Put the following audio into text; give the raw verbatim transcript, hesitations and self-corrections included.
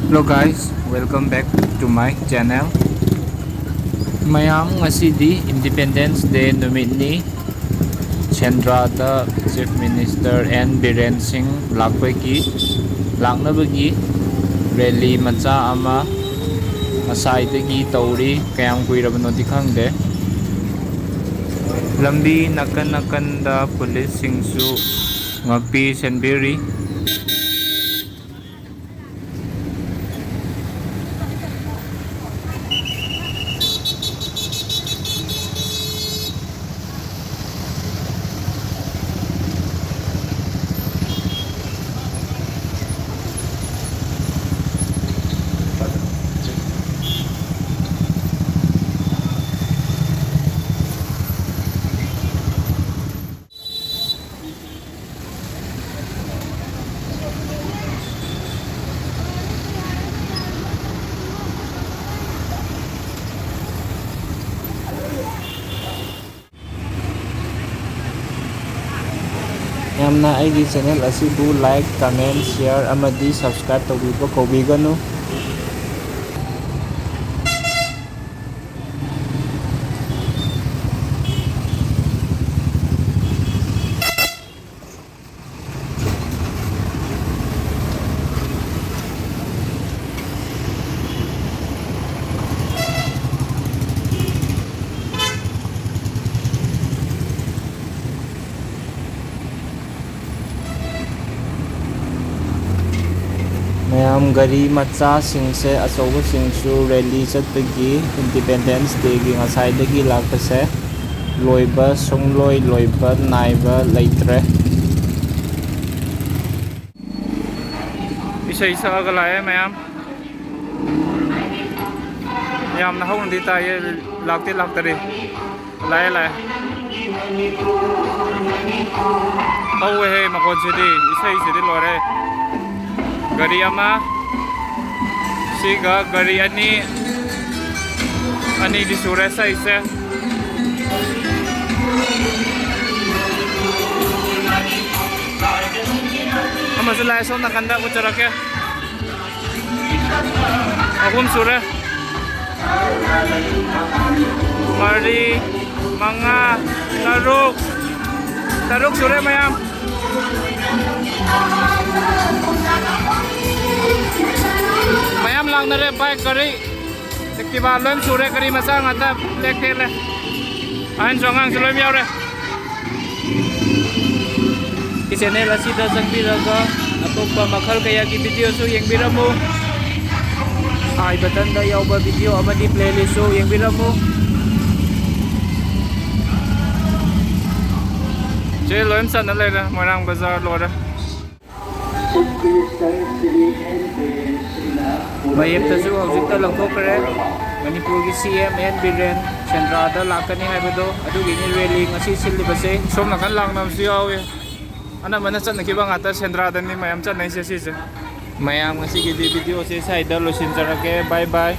Hello guys, welcome back to my channel. ꯃꯌꯥꯝ, ꯉꯁꯤꯗꯤ Independence Day ꯅꯨꯃꯤꯠꯅꯤ꯫ ꯁꯦꯟꯗ꯭ꯔꯥꯗ Chief Minister N ꯕꯤꯔꯦꯟ ꯁꯤꯡ ꯂꯥꯛꯄꯒꯤ, ꯂꯥꯛꯅꯕꯒꯤ rally ꯃꯆꯥ ꯑꯃ ꯉꯁꯥꯏꯗꯒꯤ ꯇꯧꯔꯤ꯫ ꯀꯌꯥꯝ ꯀꯨꯏꯔꯕꯅꯣꯗꯤ ꯈꯪꯗꯦ꯫ ꯂꯝꯕꯤ ꯅꯥꯀꯟ ꯅꯥꯀꯟꯗ police ꯁꯤꯡꯁꯨ ꯉꯥꯛꯄꯤ ꯁꯦꯟꯕꯤꯔꯤ꯫ ꯌꯥꯝꯅ ꯑꯩꯒꯤ channel ꯑꯁꯤꯕꯨ like, comment, share ꯑꯃꯗꯤ subscribe ꯇꯧꯕꯤꯕ ꯀꯧꯕꯤꯒꯅꯨ꯫ ꯃꯌꯥꯝ, ꯒꯥꯔꯤ ꯃꯆꯥꯁꯤꯡꯁꯦ, ꯑꯆꯧꯕꯁꯤꯡꯁꯨ rally ꯆꯠꯄꯒꯤ, Independence Day ꯒꯤ ꯉꯁꯥꯏꯗꯒꯤ ꯂꯥꯛꯄꯁꯦ, ꯂꯣꯏꯕ ꯁꯨꯡꯂꯣꯏ ꯂꯣꯏꯕ ꯅꯥꯏꯕ ꯂꯩꯇ꯭ꯔꯦ꯫ ꯏꯁꯩ ꯁꯛꯑꯒ ꯂꯥꯛꯑꯦ ꯃꯌꯥꯝ꯫ ꯌꯥꯝꯅ ꯍꯧꯅꯗꯤ ꯇꯥꯏꯌꯦ, ꯂꯥꯛꯇꯤ ꯂꯥꯛꯇꯔꯤ꯫ ꯂꯥꯛꯑꯦ, ꯂꯥꯛꯑꯦ꯫ ꯍꯧꯋꯦꯍꯦ ꯃꯈꯣꯟꯁꯤꯗꯤ, ꯏꯁꯩꯁꯤꯗꯤ ꯂꯣꯏꯔꯦ꯫ ꯒꯥꯔꯤ ꯑꯃ, ꯁꯤꯒ ꯒꯥꯔꯤ ꯑꯅꯤ, ꯑꯅꯤꯗꯤ ꯁꯨꯔꯦ ꯁꯛꯏꯁꯦ꯫ ꯑꯃꯁꯨ ꯂꯥꯛꯑꯦ ꯁꯣꯝ ꯅꯥꯀꯟꯗ, ꯎꯠꯆꯔꯛꯀꯦ꯫ ꯑꯍꯨꯝ ꯁꯨꯔꯦ꯫ ꯃꯔꯤ, ꯃꯉꯥ, ꯇꯔꯨꯛ, ꯇꯔꯨꯛ ꯁꯨꯔꯦ ꯃꯌꯥꯝ꯫ ꯃꯌꯥꯝ ꯂꯥꯛꯅꯔꯦ, ꯕꯥꯏꯛ, ꯒꯥꯔꯤ, ꯑꯦꯛꯇꯤꯚꯥ ꯂꯣꯏ ꯁꯨꯔꯦ, ꯒꯥꯔꯤ ꯃꯆꯥ ꯉꯥꯛꯇ ꯕ꯭ꯂꯦꯛ ꯊꯦꯠꯂꯦ꯫ ꯑꯍꯟꯁꯨ ꯑꯉꯥꯡꯁꯨ ꯂꯣꯏ ꯌꯥꯎꯔꯦ꯫ ꯆꯦꯅꯦꯜ ꯑꯁꯤꯗ ꯆꯪꯕꯤꯔꯒ ꯑꯇꯣꯞꯄ ꯃꯈꯜ ꯀꯌꯥꯒꯤ ꯚꯤꯗꯤꯑꯣꯁꯨ ꯌꯦꯡꯕꯤꯔꯝꯃꯨ꯫ ꯑꯥꯏ ꯕꯇꯟꯗ ꯌꯥꯎꯕ ꯚꯤꯗꯤꯑꯣ ꯑꯃꯗꯤ ꯄ꯭ꯂꯦꯂꯤꯁꯁꯨ ꯌꯦꯡꯕꯤꯔꯝꯃꯨ꯫ ꯁꯦ, ꯂꯣꯏ ꯆꯟꯅ ꯂꯩꯔꯦ, ꯃꯣꯏꯔꯥꯡ ꯕꯖꯥꯔ ꯂꯣꯏꯔꯦ꯫ ꯃꯌꯦꯞꯇꯁꯨ ꯍꯧꯖꯤꯛꯇ ꯂꯧꯊꯣꯛꯈ꯭ꯔꯦ꯫ ꯃꯅꯤꯄꯨꯔꯒꯤ ꯁꯤ ꯑꯦꯝ ꯑꯦꯟ ꯕꯤꯔꯦꯟ ꯁꯦꯟꯗ꯭ꯔꯥꯗ ꯂꯥꯛꯀꯅꯤ ꯍꯥꯏꯕꯗꯣ, ꯑꯗꯨꯒꯤꯅꯤ ꯔꯦꯂꯤ ꯉꯁꯤ ꯁꯤꯜꯂꯤꯕꯁꯦ꯫ ꯁꯣꯝ ꯅꯥꯀꯟ ꯂꯥꯛꯅꯕꯁꯨ ꯌꯥꯎꯋꯦ꯫ ꯑꯅꯝꯕꯅ ꯆꯠꯅꯈꯤꯕ ꯉꯥꯛꯇ, ꯁꯦꯟꯗ꯭ꯔꯥꯗꯅꯤ ꯃꯌꯥꯝ ꯆꯠꯅꯩꯁꯦ ꯁꯤꯁꯦ꯫ ꯃꯌꯥꯝ, ꯉꯁꯤꯒꯤꯗꯤ ꯚꯤꯗꯤꯑꯣꯁꯦ ꯁ꯭ꯋꯥꯏꯗ ꯂꯣꯏꯁꯤꯟꯖꯔꯒꯦ꯫ ꯕꯥꯏ ꯕꯥꯏ꯫